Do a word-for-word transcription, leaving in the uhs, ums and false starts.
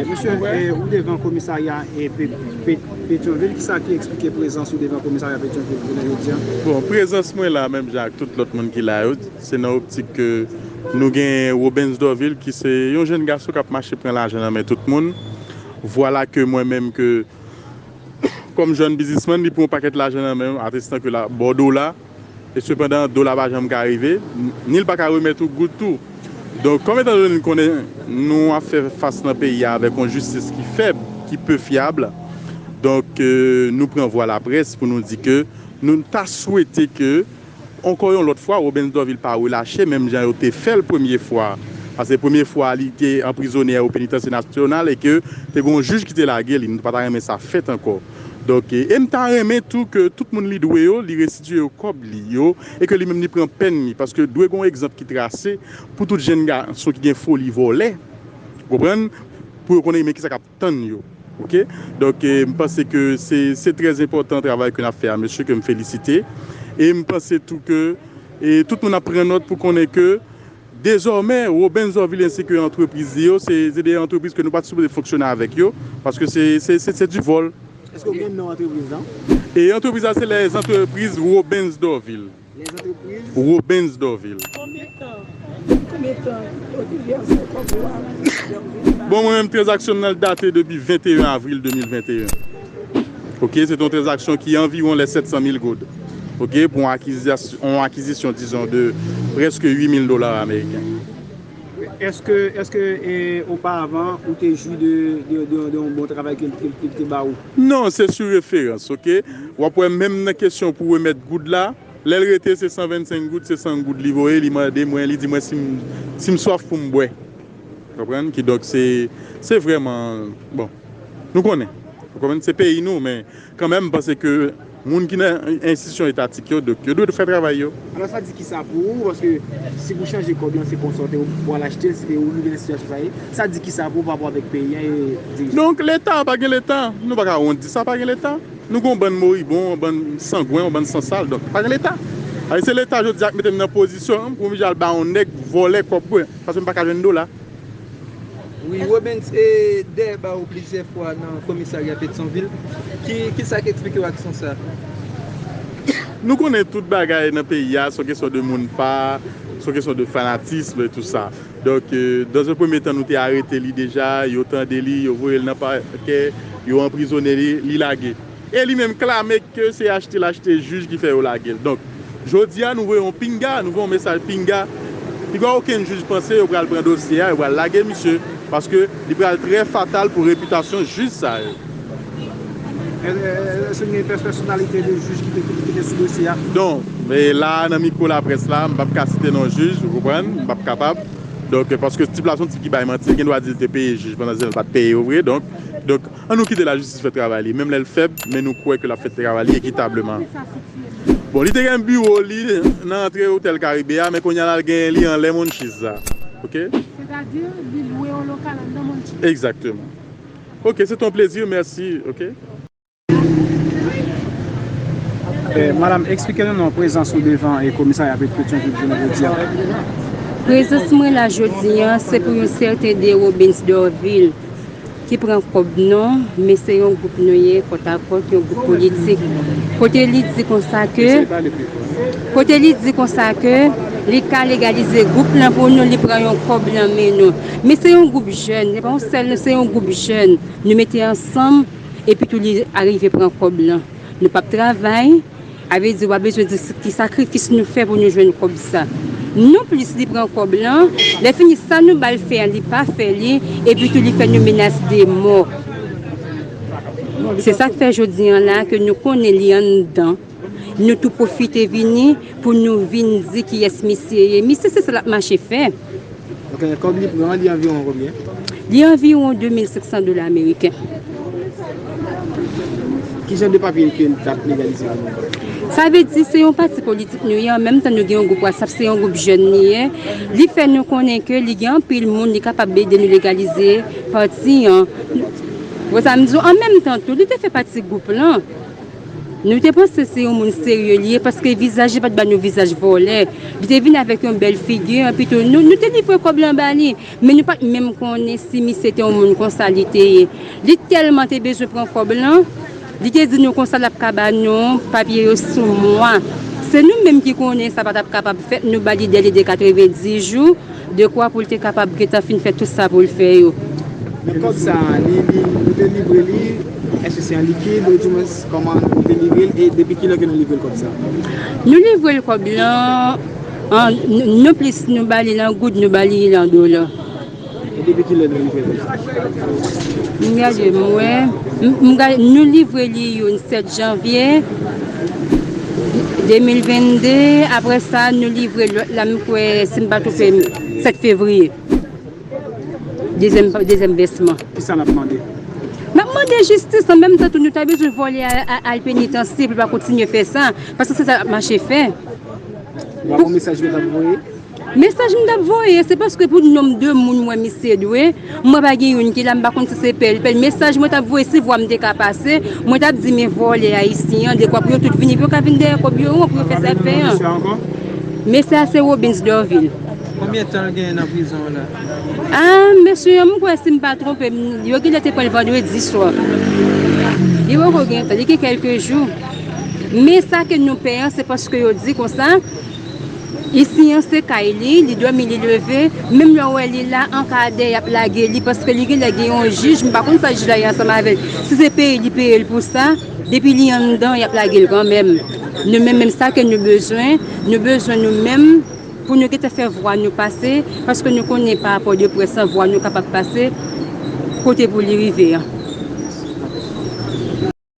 Mesye, eh, ou devan komisarya, eh, Pe- Pe- Petyonvil, kisa ki eksplike prezans ou devan komisarya Petyonvil jounen jodi a? Bon, prezans mwen la, menm jan ak tout lòt moun ki la yo, se nan optik ke nou gen Robens Dorvil, ki se yon jèn gason k ap mache pran lajan nan men tout moun. Vwala ke mwen menm ke kòm jèn biznismann, li pran yon pakèt lajan nan men m, atestan ke la, bò dola, e sepandan, dola pa janm ka rive, ni l pa ka remèt ou goud tou. Donk, kòm etan done n konnen nou ap fè fas nan peyi a avèk yon jistis ki fèb, ki pe fyab, donk, eh, nou pran vwa laprès pou nou di ke nou ta swete ke ankò yon lòt fwa, Robens Dorvil pa relache, menm jan yo te fè l premye fwa. Paske premye fwa, li te anprizone o Penitansye Nasyonal e ke te gen yon jij ki te lage li. Nou pa ta renmen sa fèt ankò. Donk, e, e m ta renmen tou ke tout moun li dwe yo, li restitye yo kòb li yo, e ke li menm li pran pèn li. Paske dwe gen yon egzanp ki trase pou tout jèn gason ki gen foli vòlè. Ou konprann? Pou yo konnen men kisa k ap tann yo. Oke? Donk, eh, m panse ke se, se trè enpòtan travay ke n ap fè a, mesye, ke m felisite. E m panse tou ke, eh, tout moun ap pran nòt pou konnen ke dezòmè, Robens Dorvil ensi ke antrepriz li yo, se, se de antrepriz ke nou pa t sipoze fonksyone avèk yo, paske se, se, se, se di vòl. Èske w gen non antrepriz lan? E antrepriz la, se Les Entreprises Robens Dorvil. Robens Dorvil. Konbyen tan? Konbyen tan yo te vèse kòb yo a? Bon, mwen menm, tranzaksyon m nan date depi venteyen avril de mil venteyen. Oke, se te yon tranzaksyon ki anviwon lè sèt san mil goud. Oke, pou yon akizas- yon akizisyon, dizon, de prèske uit mil dola ameriken. Èske, èske, eh, oparavan, ou te jwi de, de, de, de yon bon travay ke l, ke l, ke l te ba ou? Non, se sou referans, oke? W ap wè menm nan kesyon pou remèt goud la, lè l rete se san vennsenk goud, se san goud li voye, li mande mwen, li di mwen si m, si m swaf pou m bwè. Konprann? Kidonk se, se vrèman, bon, nou konnen. Ou konprann? Se peyi nou, men kanmenm, m panse ke moun ki nan enstitisyon etatik yo, donk, yo dwe fè travay yo. Alò, sa di kisa pou ou? Paske si pou chanje kòb lan, se konsa w te, pou al achte l, se te ou ki gen sitiyasyon sa ye. Sa di kisa pou ou pa rapò avèk peyi an e dirijan? Donk, Leta, pa gen Leta. Nou pa ka wont di sa, pa gen Leta. Nou gen yon bann moribon, yon bann sangwen, yon bann sansal. Donk, pa gen Leta. Ay, se Leta jodi a k mete m nan pozisyon an pou m vin al ba yon nèg vòlè kòb mwen, paske m pa ka jwenn dola. Wi, Robens, e, dèyè ba ou plizyè fwa nan komisarya Petyonvil. Ki, ki sa k eksplike w aksyon sa? Nou konnen tout bagay nan peyi a, se yon kesyon de moun pa, se yon kesyon de fanatism e tou sa. Donk, e, dans un premier temps, nou te arete li deja, yo tande li, yo voye l nan pakè, yo anprizone li, li lage. E li menm klame ke se achte l achte jij ki fè yo lage l. Donk, jodi a, nou voye yon pinga, nou voye yon mesaj pinga. Pi pa okenn jij panse yo pral pran dosye a, yo pral lage misye, paske li pral trè fatal pou repitasyon jij sa yo. Èske gen pèsonalite de jij ki te, ki te sou dosye a? Non, men la, nan mikwo laprès la, m p ap ka site non jij, ou konprann? M p ap kapab. Donk, paske tip la se yon tip ki bay manti, li gen dwa di l te peye jij pandan se tan l pa t peye yo vre. Donk, donk, An nou kite lajistis fè travay li. Menm lè l fèb, men nou kwè ke l ap fè travay li ekitableman. Bon, li te gen biwo li nan antre Otèl Karibe a, men kounye a la, l genyen li anlè Munchies la. Oke? Sètadi, li lwe yon lokal anndan Munchies. Egzakteman. Oke, se te yon plezi, mèsi. Oke? Eh, madanm, eksplike nou non prezans ou devan, eh, komisarya Pet-, Petyonvil jounen jodi a. Prezans mwen la jodi a, se pou yon sèten de Robens Dorvil ki pran kòb nou, men se yon gwoup nou ye, kòtakòt, yon gwoup politik. Kote li di konsa ke, kote li di konsa ke li ka legalize gwoup lan pou nou, li pran yon kòb nan men nou. Men se yon gwoup jèn, se pa yon sèl nou, se yon gwoup jèn. Nou mete ansanm, epi tou li arive pran kòb lan. Nou p ap travay, a vle di w pa bezwen di ki sakrifis nou fè pou nou jwenn kòb sa. Non plis li pran kòb lan, lè fini sa nou ba l fè a, li pa fè li, epi tou li fè nou menas de mò. Se sa k fè jodi a la ke nou konnen li anndan. Nou tou pwofite vini pou nou vin di kiyès misye ye. Misye se sa l ap mache fè. Ok, kòb li pran, li anviwon konbyen? Li anviwon de mil senk san dola ameriken. Ki jan de papye ke l t ap legalize pou nou? Sa vle di se yon pati politik nou ye, an menm tan nou gen yon gwoup WhatsApp, se yon gwoup jèn li ye. Li fè nou konnen ke li gen anpil moun, li kapab ede nou legalize pati an. Wè sa m di w, an menm tan tou, li te fè pati gwoup lan. Nou te panse se yon moun serye li ye, paske vizaj li pa t ba nou vizaj vòlè. Li te vin avèk yon bèl figi, pito nou, nou te livre kòb lan ba li, men nou pa t menm konnen si misye te yon moun konsa li te ye. Li tèlman te bezwen pran kòb lan, li te di nou konsa l ap ka ba nou papye yo sou mwa. Se nou menm ki konnen sa pa t ap kapab fèt, nou ba li dèle de katrevenndis jou, dekwa pou l te kapab gentan fin fè tout sa pou l fè yo. Men kòb sa a, li, li, nou te livre li, èske se an likid, oudimwens kòman nou te livre l, e depi kilè ke nou livre l kòb sa a? Nou livre l kòb lan, an, n-, nou plis nou ba li l an goud, nou ba li l an dola. E depi kilè nou livre l? M gade, m wè, m, m gade, nou livre li youn sèt janvye de mil vennde, apre sa, nou livre lòt la, m kwè, si m pa twonpe m, sèt fevriye. Dezyèm, dezyèm vèsman. Kisa n ap mande? N ap mande jistis, an menm tan tou, nou ta bezwen vòlè a, a, al penitansye pou l pa kontinye fè sa, paske se sa l ap mache fè. Ou pa gon mesaj ke w t ap voye? Mesaj m t ap voye, se paske pou nonm de moun mwen misye dwe, mwen pa gen youn ki la, m pa konn si se pè l, pè l. Mesaj mwen t ap voye, si vwa m te ka pase, mwen t ap di, men vòlè ayisyen an, dekwa pou yo tout vini, pou yo ka vin dèyè kòb yo, pou yo fè sa y ap fè an. Mesye a se Robens Dorvil. Konbyen tan l genyen nan prizon an la? Ah, mesye an, m kwè si m pa twonpe m, yo genlè te pran l vandredi swa. Li poko gen tan, li gen kèlke jou. Men sa ke nou pè an, se paske yo di konsa, isi an se kay li, li dòmi, li leve, menm lè w wè li la, an kadè y ap lage li, paske li genlè gen yon jij, m pa konn sa jij la ye ansanm avè l. Si se peye li peye l pou sa, depi li anndan, y ap lage l kanmenm. Nou menm, menm sa ke nou bezwen, nou bezwen nou menm, pou nou gentan fè vwa nou pase, paske nou konnen pa rapò de près an, vwa nou kapab pase kote pou li rive an.